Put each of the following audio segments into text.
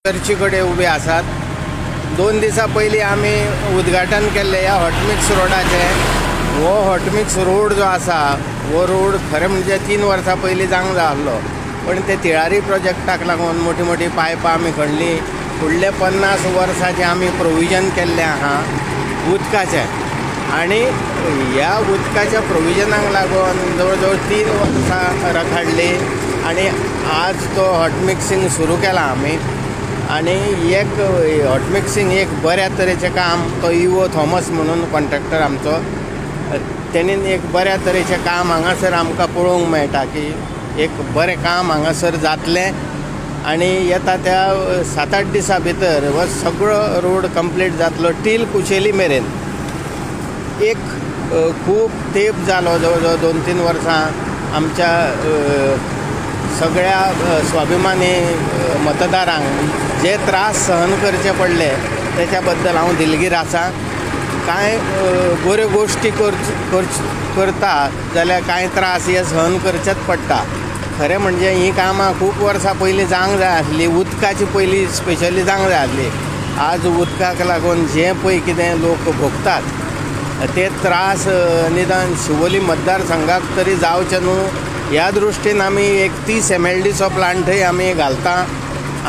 चर्ची कडेन उबे आसात. 2 दिसां पयलीं आमी उद्घाटन केल्लें ह्या हॉटमिक्स रोडाचें. हो हॉटमिक्स रोड जो आसा, हो रोड खरें म्हणजे 3 वर्सां पयलीं जावंक जाय आसलो, पण ते तिळारी प्रोजेक्टाक लागून मोठी मोठी पायपां आमी खणली. फुडले 50 वर्साचें आमी प्रोविजन केल्लें आहा उदकाचें आनी ह्या उदकाच्या प्रोविजनाक लागून जवळ जवळ 3 वर्सां रखडली आनी आज तो हॉट मिक्सिंग सुरू केला आमी. आनी एक हॉट मिक्सिंग एक बऱ्या तरेचें काम तो इवो थॉमस म्हणून कॉन्ट्रॅक्टर आमचो, तेणीन एक बऱ्या तरेचें काम हांगासर आमकां पळोवंक मेळटा की एक बरें काम हांगासर जातलें आनी येता त्या 7-8 दिसां भितर हो सगळो रोड कंप्लीट जातलो टील कुचेली मेरेन. एक खूब तेंप जालो, जवळ जवळ 2-3 वर्सां आमच्या सगळ्या स्वाभिमानी मतदारांक जे त्रास सहन करचे पडले, तेच्या बद्दल हांव दिलगीर आसा. कांय बऱ्यो गोश्टी करता जाल्यार कांय त्रास हे सहन करचेच पडटा. खरें म्हणजे हीं कामां खूब वर्सां पयलीं जावंक जाय आसलीं. उदकाची पयलीं स्पेशली जावंक जाय आसली. आज उदकाक लागून जें पळय कितें लोक भोगतात ते त्रास निदान शिवोली मतदारसंघाक तरी जावचे न्हू ह्या दृश्टीन आमी एक 30 एमएलडीचो प्लांटय आमी घालता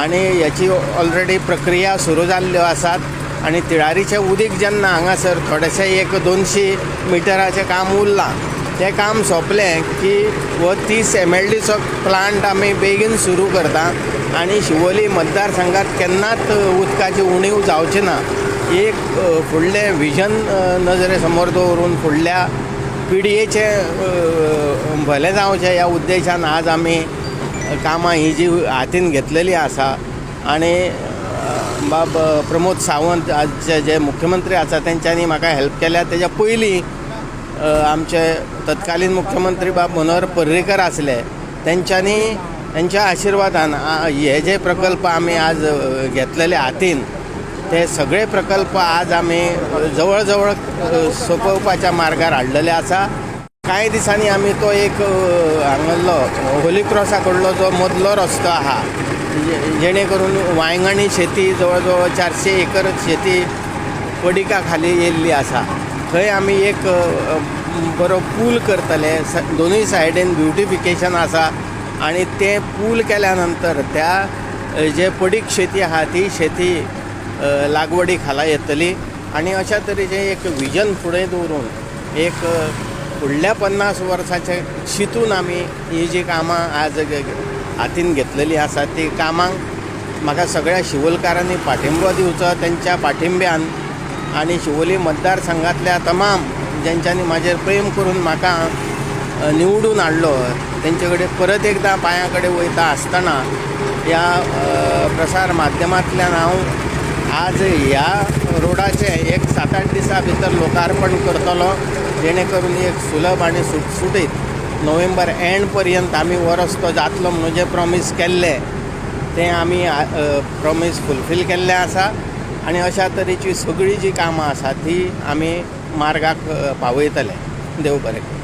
आनी हेची ऑलरेडी प्रक्रिया सुरू जाल्ल्यो आसात. आनी तिळारीचें उदीक जेन्ना हांगासर थोडेशें एक 200 मिटराचें काम उरलां, तें काम सोंपलें की हो 30 एमएलडीचो प्लांट आमी बेगीन सुरू करता आनी शिवोली मतदारसंघात केन्नाच उदकाची उणीव जावची ना. एक फुडलें विजन नजरे समोर दवरून फुडल्या पिळयेचें भलें जावचें ह्या उद्देशान आज आमी कामां ही जी हातीन घेतलेली आसा. आनी बाब प्रमोद सावंत आजचे जे मुख्यमंत्री आसा, तेंच्यांनी म्हाका हेल्प केल्या. तेज्या पयलीं आमचे तत्कालीन मुख्यमंत्री बाब मनोहर पर्रीकर आसले, तेंच्यांनी तेंच्या आशिर्वादान हे जे प्रकल्प आमी आज घेतलेले हातीन, ते सगळे प्रकल्प आज आमी जवळ जवळ सोंपोवपाच्या मार्गार हाडलेले आसा. कांय दिसांनी आमी तो एक हांगल्लो होली क्रॉसा कडलो जो मदलो रस्तो आहा, जेणे करून वांयगणी शेती, जवळ जवळ 400 एकर शेती पडिका खाली येयल्ली आसा, थंय आमी एक बरो पूल करतले. दोनूय सायडीन ब्युटिफिकेशन आसा आनी तें पूल केल्या नंतर त्या जे पडीक शेती आहा ती शेती लागवडी खाला येतली. आनी अशा तरेचें एक विजन फुडें दवरून, एक फुडल्या 50 वर्साचें चिंतून आमी ही जी कामां आज हातीन घेतलेली आसा, ती कामांक म्हाका सगळ्या शिवोलकारांनी पाठिंबो दिवचो. तेंच्या पाठिंब्यान आनी शिवोली मतदारसंघातल्या तमाम जेंच्यांनी म्हाजेर प्रेम करून म्हाका निवडून हाडलो, तेंचे कडेन परत एकदां पांयां कडेन वयता आसतना ह्या प्रसार माध्यमांतल्यान हांव आज ह्या रोडाचें एक 7-8 दिसां भितर लोकार्पण करतलो, जेणे करून एक सुलभ आनी सुटसुटीत नोव्हेंबर एंड पर्यंत आमी हो रस्तो जातलो म्हणून जें प्रॉमीस केल्लें तें आमी प्रॉमीस फुलफील केल्लें आसा. आनी अशा तरेची सगळीं जीं कामां आसा ती आमी मार्गाक पावयतले. देव बरें करूं.